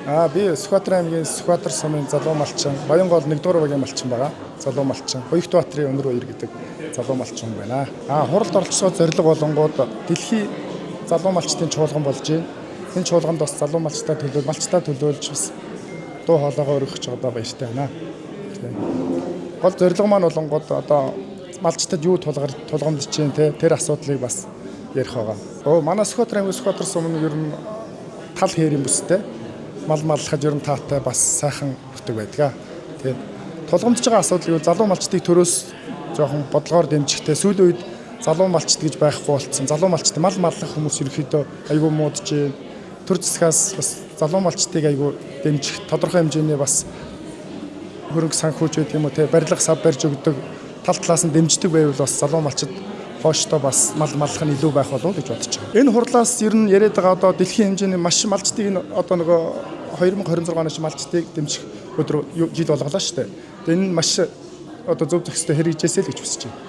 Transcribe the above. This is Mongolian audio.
Би Сүхбаатар аймгийн Сүхбаатар сумын залуу малчин, Баянгол 1-р багийн малчин байгаа. Залуу малчин. Хоёрт Баатарын Өнөр Баяр гэдэг залуу малчин хүн байна. Хуралд оролцоо зорилго болонгууд дэлхийн залуу малчдын чуулган болж байна. Энэ чуулганд бас залуу малчтай төлөөл, малчтай төлөөлж бас дуу хоолойгоо өргөх одоо баяртай байна. Тийм. Гол зорилго маань болонгууд одоо малчтад юу тулгамдж чинь те, тэр асуудлыг бас ярих байгаа. Манай Сүхбаатар аймгийн Сүхбаатар сум нь ер нь тал хээрийн бүстэй мал маллахад ер нь таатай, бас сайхан нутаг байдаг. Тийм. Тулгамдж байгаа асуудал юу, залуу малчдыг төрөөс жоохон бодлогоор дэмжихтэй, сүүлийн үед залуу малчд гэж байхгүй болцсон. Залуу малчд, мал маллах хүмүүс ерөөхдөө айгүй муудаж байна. Төр засгаас бас залуу малчдыг айгүй дэмжих тодорхой хэмжээний бас хөрөнгө санхүүж байдаг юм уу те, барилга сав барьж өгдөг, тал талаас нь дэмждэг байвал бас залуу малчид хооштой бас мал маллах нь илүү байх болов уу гэж бодож байгаа. Энэ хурлаас ер нь яриад байгаа одоо дэлхийн хэмжээний маш малчдыг энэ одоо нөгөө 2026 оны малчдыг дэмжих өдөр жил болголоо шүү дээ. Тэгээ энэ нь маш одоо зөв зохистой хэрэгжээсэй л гэж хүсэж байна.